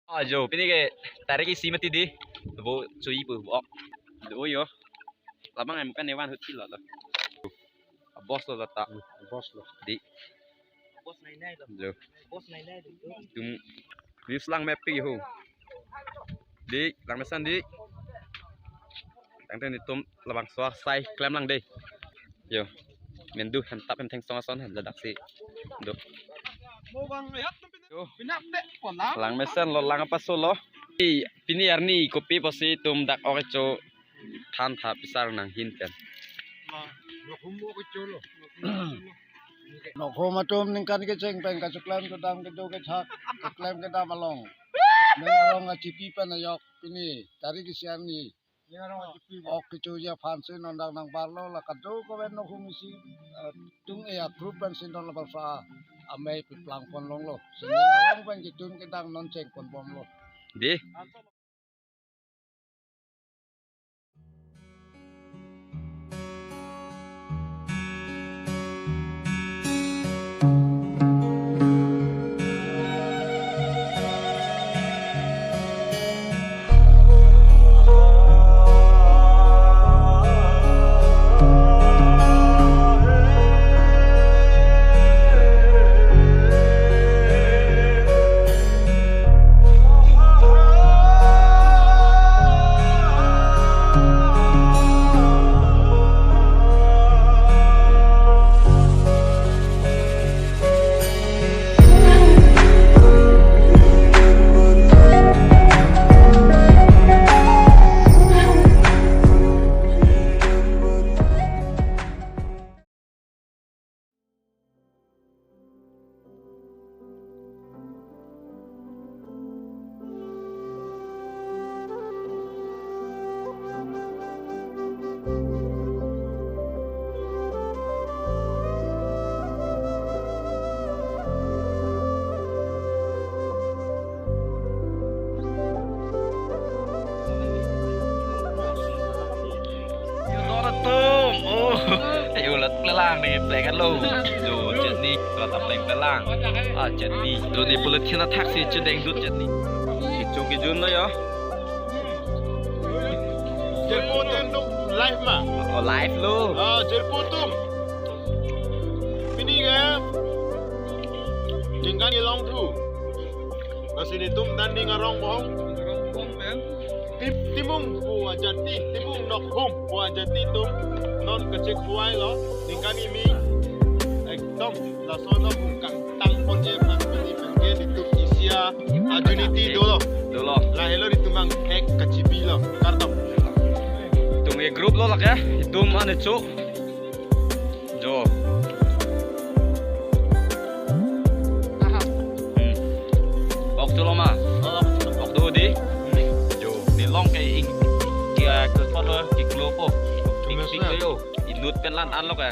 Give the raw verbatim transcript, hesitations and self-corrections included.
Ah, jo, pini ke tarik isi mati dei. Bo chui pu bo. Do yo. Labang em kan evan hut kilo lo. Boss lo lata. Boss lo. Dei. Boss nai nai lo. Jo. Boss nai nai lo. Tum views lang mepik ho. Dei, langmesan dei. Tangte netum labangso asai klem lang dei. Jo. Mendu hem tap hem thengsong ason hem ladak si. Do. Jo. Langmesen lo, lang apa so lo. Pi, pini arni kopi pusi itum dak ok kecho than tha pisar nanghin pen. Nokhom atum ningkan kecheng pen kachoklem kedam kedo kethak keklem kedam along. Neng arong achipi pen ajok pini tarik isi arni ok kechoji aphan si non dak nangbarlo, la kado koven nokhom isi, eh, tung e a group pen si non labangso amei peplangpon longlo. Si neng arong pen ketun kedang non chengponbomlo. Dei. Yo, dor atum. Oh. Ayo, lat plelang ni, pleng kan lo. Yo, chutney, lat pleng plelang. Ah, chutney. Lo ni pulut kena thak si chedeng dut chutney. Kechung kejun lo yo. Jirpo atum dong live ma. Oh, live lo. Ah, jirpo atum. Pini ke. Ningkan kelong thu. Lasi netum dan ning arong bohong. Tim-, Timung pu ajati, Timung Nokhom pu ajati atum non kechek huai lo, ningkan kimi ekdom laso non kang tangpon je mas pini pengke itum isi a unity dolo. Dolo. Lahelo itum ang hek kachibi lo, kardom. Itum e group lo lake, itum ane chu. Jo. Aha. Hmm. Ok tu lo ma. Oh. Ok tu dei. Jo. Nelong ke ing. Kia ke foto ki glow po. Ing sik yo. Inut pen lan an lo ke.